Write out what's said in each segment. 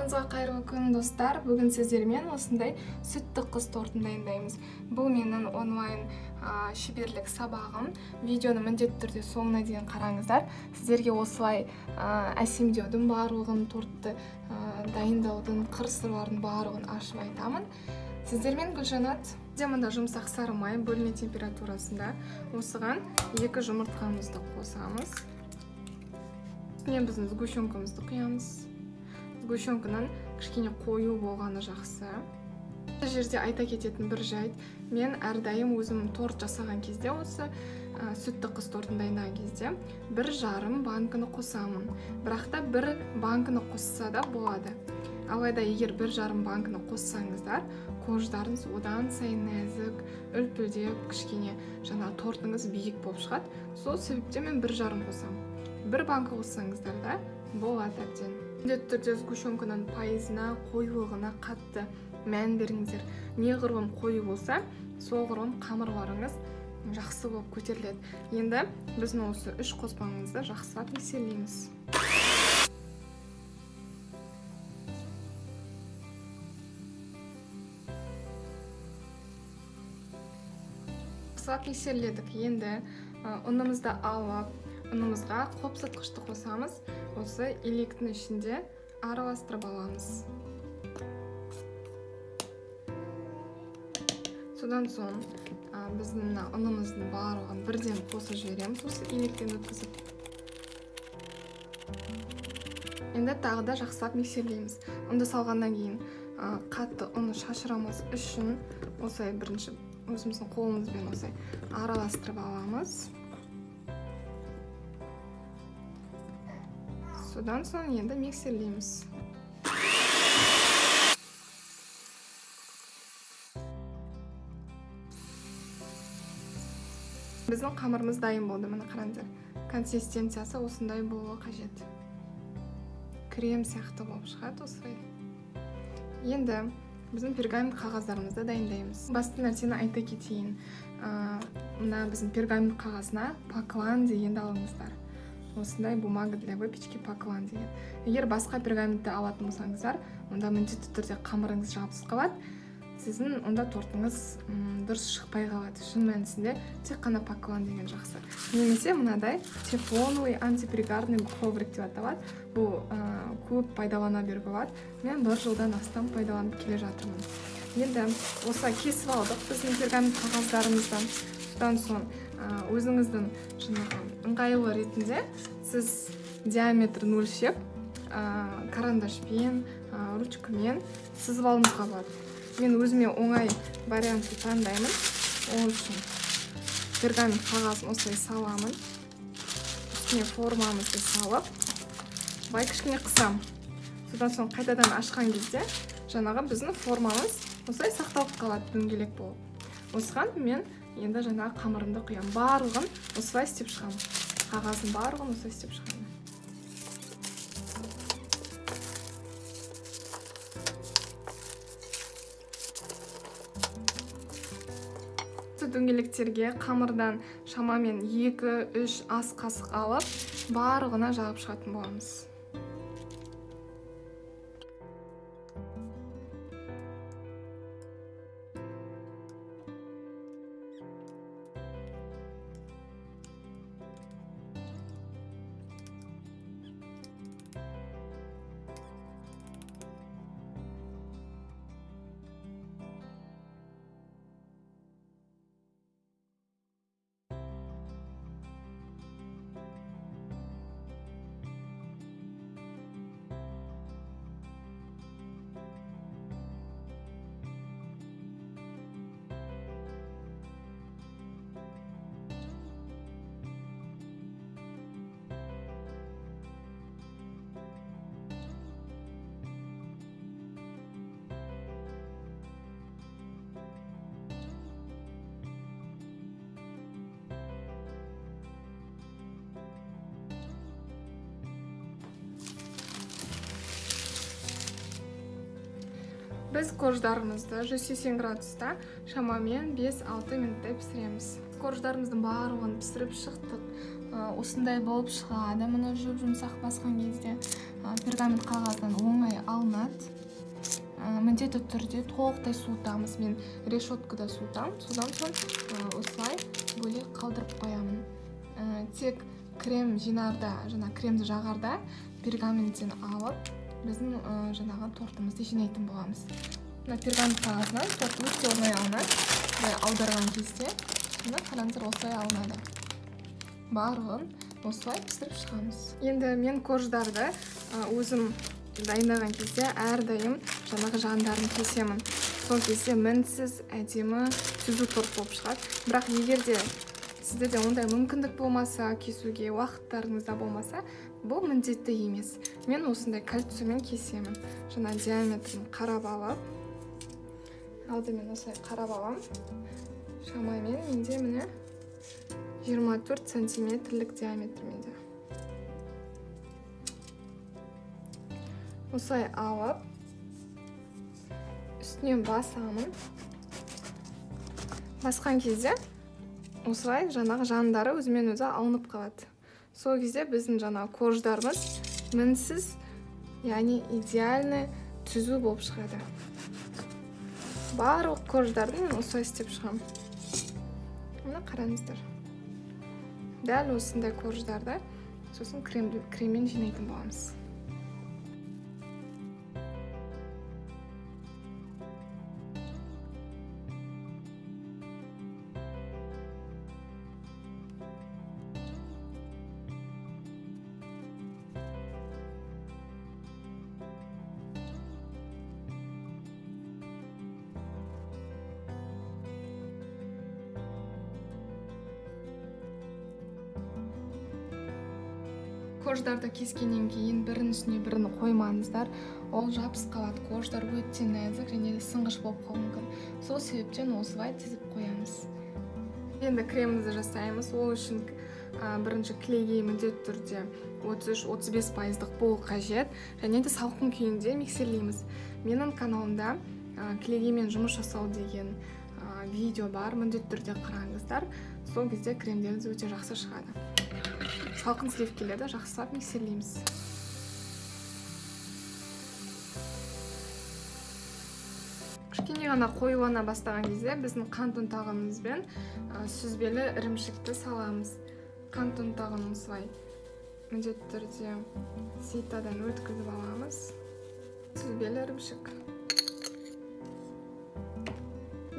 Баршаңызға қайырлы күн, достар. Бүгін сіздермен осындай сүтті қыз тортын дайындаймыз. Бұл менің онлайн шеберлік сабағым. Видеоны міндетті түрде соңына дейін қараңыздар. Сіздерге осылай әсемдеудің барлығын, тортты дайындаудың қыр-сырларын барлығын ашып айтамын. Сіздермен Гүлжанат. Бізде мында жұмсақ сары май бөлме температурасында. Осыған 2 жұмыртқамызды қосамыз. Үстіне біздің сгущенкамызды құямыз. Сгущенканың кішкене қою болғаны жақсы. Бұл жерде айта кететін бір жайт, мен әрдайым өзім торт жасаған кезде, осы сүтті қыз тортын дайындаған кезде 1,5 банкіні қосамын. Бірақ та 1 банкіні қосса да болады. Алайда егер 1,5 банкіні қоссаңыздар, корждарыңыз одан сайын нәзік, үлпілдеп, кішкене жаңа тортыңыз биік болып шығады. Сол себептен мен 1,5 қосамын. 1 банкі қоссаңыздар да болады әбден. Міндетті түрде сгущенканың пайызына, қоюлығына қатты мән беріңіздер. Неғұрлым қою болса, соғұрлым қамырларыңыз жақсы болып көтеріледі. Енді біздің осы 3 қоспамызды жақсылап миксерлейміз. Жақсылап миксерледік. Енді ұнымызды алып, ұнымызға қопсытқышты қосамыз. Осы електің ішінде араластырып аламыз. Содан соң біздің мына ұнымыздың барлығын бірден қосып жібереміз, осы електен өткізіп. Енді тағы да жақсылап миксерлейміз. Ұнды салғаннан кейін қатты ұны шашырамас үшін осылай бірінші өзіміздің қолымызбен осылай араластырып аламыз. Содан соң енді миксерлейміз. Біздің қамырымыз дайын болды. Міне қараңыздар, консистенциясы осындай болуы қажет. Крем сияқты болып шығады осылай. Енді біздің пергамент қағаздарымызды дайындаймыз. Басты нәрсені айта кетейін. Мына біздің пергамент қағазына паклан дегенді алыңыздар. Осындай бумага для выпечки паклан деген. Егер басқа пергаментті алатын болсаңыздар, онда міндетті түрде қамырыңыз жабысып қалады. Сіздің онда тортыңыз дұрыс шықпай қалады. Шын мәнісінде тек қана паклан деген жақсы. Немесе мынадай тефлоновый антипригарный коврик деп аталады. Бұл көп пайдалана беруге болады. Мен 1 жылдан астам пайдаланып келе жатырмын. Енді осылай кесіп алдық біздің пергамент қағаздарымыздан. Содан соң өзіңіздің жаңағы ыңғайлы ретінде сіз диаметрін өлшеп, карандашпен, ручкамен сызып алуыңызға болады. Мен өзіме оңай вариантты таңдаймын. Ол үшін пергамент қағазын осылай саламын. Үстіне формамызды салып, былай кішкене қысамын. Содан соң қайтадан ашқан кезде жаңағы біздің формамыз осылай сақталып қалады, дөңгелек болып. Осыған мен енді жаңағы қамырымды құямын. Барлығын осылай істеп шығамын. Қағаздың барлығын осылай істеп шығамын. Дөңгелектерге қамырдан шамамен 2-3 ас қасық алып, барлығына жағып шығатын боламыз. Біз корждарымызды 180 градуста шамамен 5-6 минуттай пісіреміз. Корждарымыздың барлығын пісіріп шықтық. Осындай болып шығады. Міне жұп-жұмсақ басқан кезде. Пергамент қағаздан оңай алынады. Міндетті түрде толықтай суытамыз. Мен решеткада суытамын, содан соң осылай бөлек қалдырып қоямын. Тек крем жинарда, жаңа кремді жағарда пергаменттен алып, біздің жаңағы тортымызды жинайтын боламыз. Мына пергамент қағазынан торт өте оңай алынады. Былай аударған кезде, мына қараңыздар, осылай алынады. Барлығын осылай пісіріп шығамыз. Енді мен корждарды өзім дайындаған кезде әрдайым жаңағы жандарын кесемін. Сол кезде мінсіз, әдемі, түзу торт болып шығады. Бірақ егер де сіздерде ондай мүмкіндік болмаса, кесуге уақыттарыңызда болмаса, бұл міндетті емес. Мен осындай кольцомен кесемін. Жаңа диаметрін қарап алып, алдымен осылай қарап аламын. Шамамен менде міне 24 сантиметрлік диаметр менде. Осылай алып, үстінен басамын. Басқан кезде осылай жаңағы жандары өзімен өзі алынып қалады. Сол кезде біздің жаңағы корждарымыз мінсіз, яғни идеальный түзу болып шығады. Барлық корждарды мен осылай істеп шығамын. Мына қараңыздар. Дәл осындай корждарды сосын креммен жинайтын боламыз. Корждарды кескеннен кейін бірінің үстіне бірін қоймаңыздар, ол жабысып қалады. Корждар өте нәзік және де сынғыш болып қалуы мүмкін. Сол себептен осылай тізіп қоямыз. Енді кремімізді жасаймыз. Ол үшін бірінші клейге міндетті түрде 33-35% болу қажет. Және де салқын күйінде миксерлейміз. Менің каналымда клейгемен жұмыс жасау деген видео бар, міндетті түрде қараңыздар. Сол кезде кремдеріңіз өте жақсы шығады. Салқын сливкелерді жақсылап миксерлейміз. Кішкене ғана қоюлана бастаған кезде біздің қант ұнтағымызбен сүзбелі ірімшікті саламыз. Қант ұнтағын осылай міндетті түрде ситадан өткізіп аламыз. Сүзбелі ірімшік.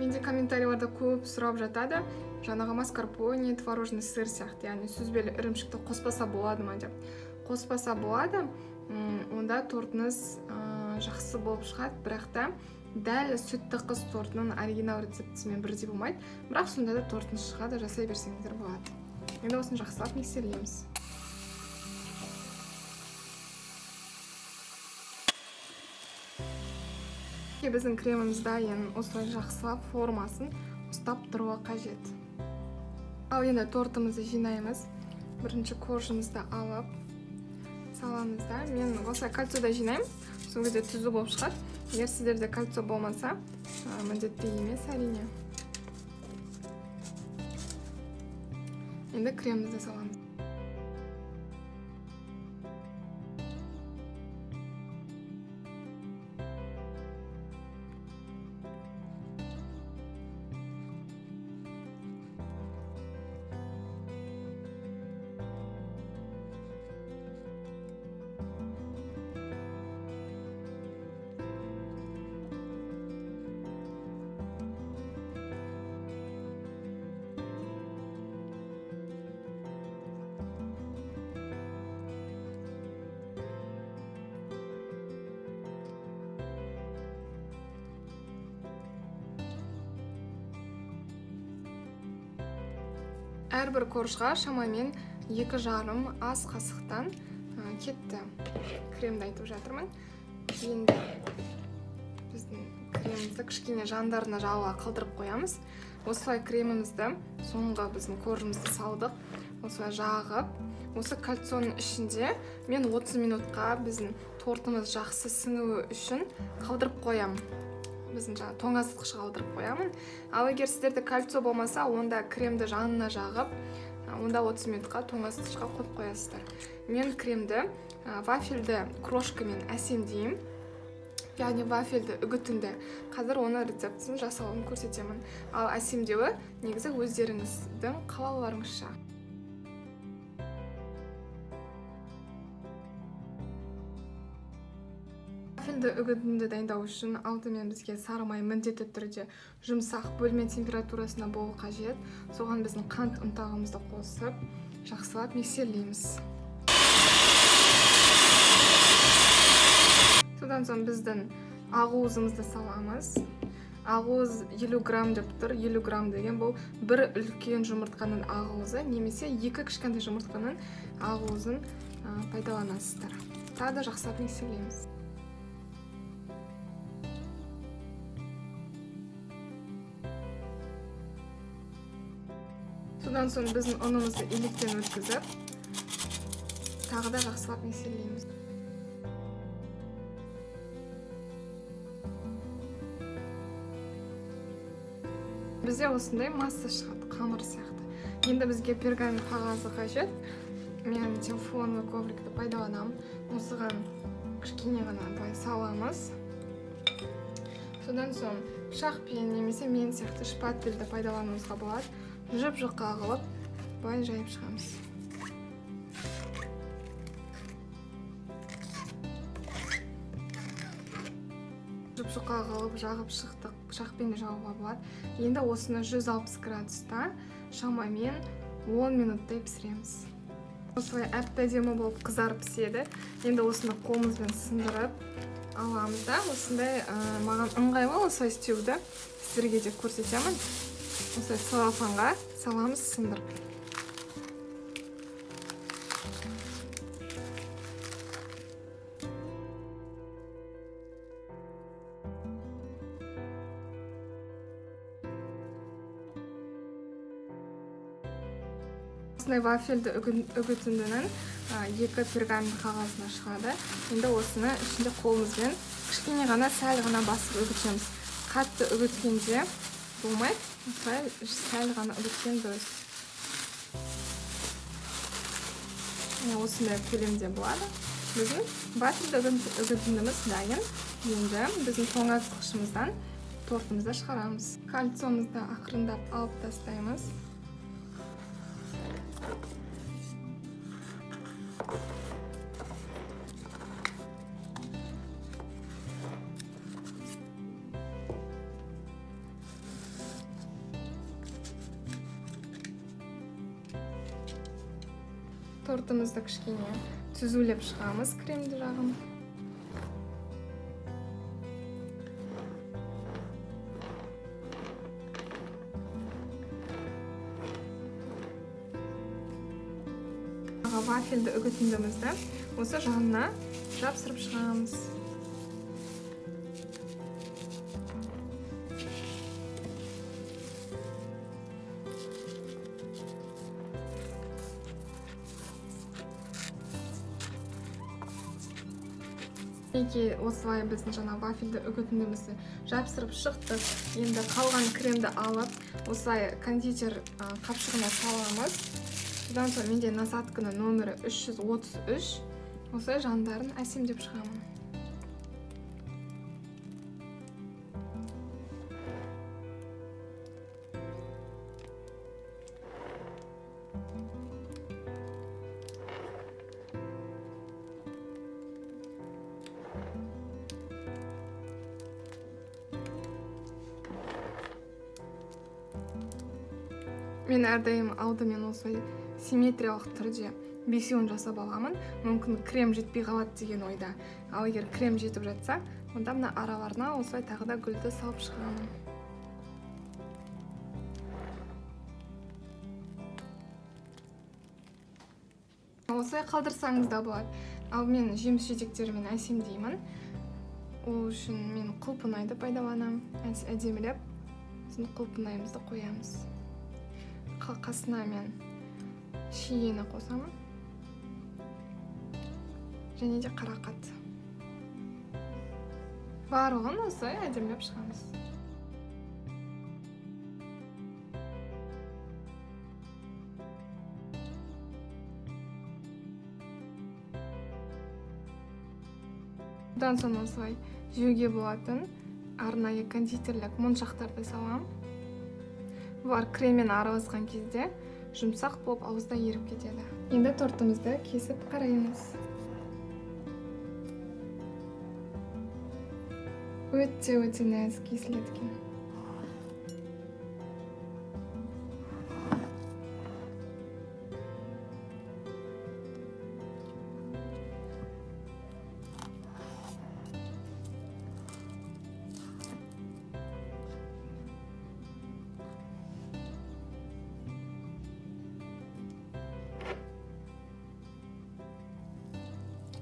Менде комментарийлерде көп сұрап жатады, жаңағы маскарпоне, творожный сыр сияқты, яғни сүзбелі ірімшікті қоспаса болады ма деп. Қоспаса болады, онда тортыңыз жақсы болып шығады, бірақ та дәл сүтті қыз тортының оригинал рецептісімен бірдей болмайды, бірақ сонда да тортыңыз шығады, жасай берсеңіздер болады. Енді осыны жақсылап миксерлейміз. Біздің креміміз дайын, осылай жақсылап формасын ұстап тұруы қажет. Ал енді тортымызды жинаймыз. Бірінші коржымызды алып саламыз да. Мен осылай кольцода жинаймын, сол кезде түзу болып шығады. Егер сіздерде кольцо болмаса, міндетті емес әрине. Енді кремімізді саламыз. Әрбір коржға шамамен 2,5 ас қасықтан кетті. Кремді айтып жатырмын. Енді біздің кремімізді кішкене жандарына жауға қалдырып қоямыз. Осылай кремімізді соңғы біздің коржымызды салдық. Осылай жағып, осы кольцоның ішінде мен 30 минутқа біздің тортымыз жақсы сіңуі үшін қалдырып қоямын. Біздің жаңа тоңазытқышқа қалдырып қоямын. Ал егер сіздерде кольцо болмаса, онда кремді жанына жағып, Онда 30 минутқа тоңазытқышқа қойып қоясыздар. Мен кремді вафельді крошкамен әсемдеймін. Яғни вафельді үгітінді. Қазір оны рецептісін жасауын көрсетемін. Ал әсемдеуі негізі өздеріңіздің қалауларыңызша. Вафельді үгітінді дайындау үшін алдымен бізге сары май міндетті түрде жұмсақ бөлме температурасында болу қажет. Соған біздің қант ұнтағымызды қосып, жақсылап миксерлейміз. Содан соң біздің ақуызымызды саламыз. Ақуыз 50 грамм деп тұр. 50 грамм деген бұл бір үлкен жұмыртқаның ақуызы немесе екі кішкентай жұмыртқаның ақуызын пайдаланасыздар. Тағы да жақсылап миксерлейміз. Содан соң біздің ұнымызды електен өткізіп, тағы да жақсылап миксерлейміз. Бізде осындай масса шығады, қамыр сияқты. Енді бізге пергамент қағазы қажет. Мен телефонный коврикті пайдаланамын. Осыған кішкене ғана былай саламыз. Содан соң пышақпен немесе мен сияқты шпательді пайдалануымызға болады. Жұп-жұқа қылып былай жайып шығамыз. Жұп-жұқа қылып жағып шықтық, пышақпен де жағуға болады. Енді осыны 160 градуста шамамен 10 минуттай пісіреміз. Осылай әп-әдемі болып қызарып піседі. Енді осыны қолымызбен сындырып аламыз да, осындай маған ыңғайлы осылай істеуді сіздерге де көрсетемін. Осылай целлофанға саламыз сындырып. Осындай вафельді үгітіндінің екі пергамент қағазына шығады. Енді осыны ішінде қолымызбен кішкене ғана сәл ғана басып үгітеміз. Қатты үгіткенде болмайды, осылай сәл ғана үгіткен дұрыс. Осындай көлемде болады. Біздің вафельді үгітіндіміз дайын. Енді біздің тоңазытқышымыздан тортымызды шығарамыз. Кольцомызды ақырындап алып тастаймыз. Тортымызды кішкене түзулеп шығамыз кремді жағын. Вафельді үгітіндімізді осы жағына жапсырып шығамыз. Мінекей осылай біздің жаңа вафельді үгітіндімізді жапсырып шықтық. Енді қалған кремді алып, осылай кондитер қапшығына саламыз. Содан соң менде насадканың нөмірі 333. Осылай жандарын әсемдеп шығамын. Мен әрдайым алдымен осылай симметриялық түрде бесеуін жасап аламын. Мүмкін крем жетпей қалады деген ойда. Ал егер крем жетіп жатса, онда мына араларына осылай тағы да гүлді салып шығамын. Осылай қалдырсаңыз да болады. Ал мен жеміс жидектерімен әсемдеймін. Ол үшін мен құлпынайды пайдаланамын. Әдемілеп сосын құлпынайымызды қоямыз. Қасына мен шиені қосамын. Және де қарақат. Барлығын осылай әдемілеп шығамыз. Одан соң осылай жеуге болатын арнайы кондитерлік моншақтарды саламын. Бұлар креммен араласқан кезде жұмсақ болып ауызда еріп кетеді. Енді тортымызды кесіп қараймыз. Өте-өте нәзік кесіледі екен.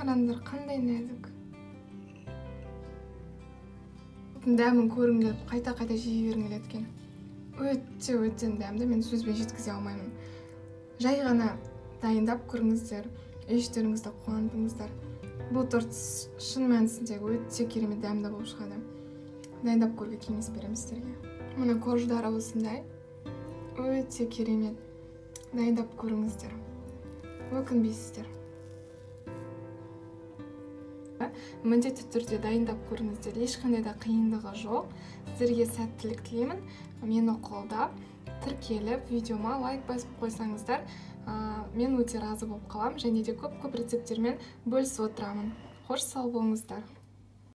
Қараңдар, қандай нәзік. Дәмін көргім келіп, қайта-қайта жей бергім келеді екен. Өте-өте дәмді, мен сөзбен жеткізе алмаймын. Жай ғана дайындап көріңіздер, үй-іштеріңізді қуантыңыздар. Бұл торт шын мәнісінде өте керемет дәмді болып шығады. Дайындап көруге кеңес беремін сіздерге. Мына корждары осындай. Өте керемет. Дайындап көріңіздер. Өкінбейсіздер. Міндетті түрде дайындап көріңіздер, ешқандай да қиындығы жоқ. Сіздерге сәттілік тілеймін. Мені қолдап, тіркеліп, видеома лайк басып қойсаңыздар, мен өте разы болып қаламын және де көп-көп рецепттермен бөлісіп отырамын. Қош сау болыңыздар.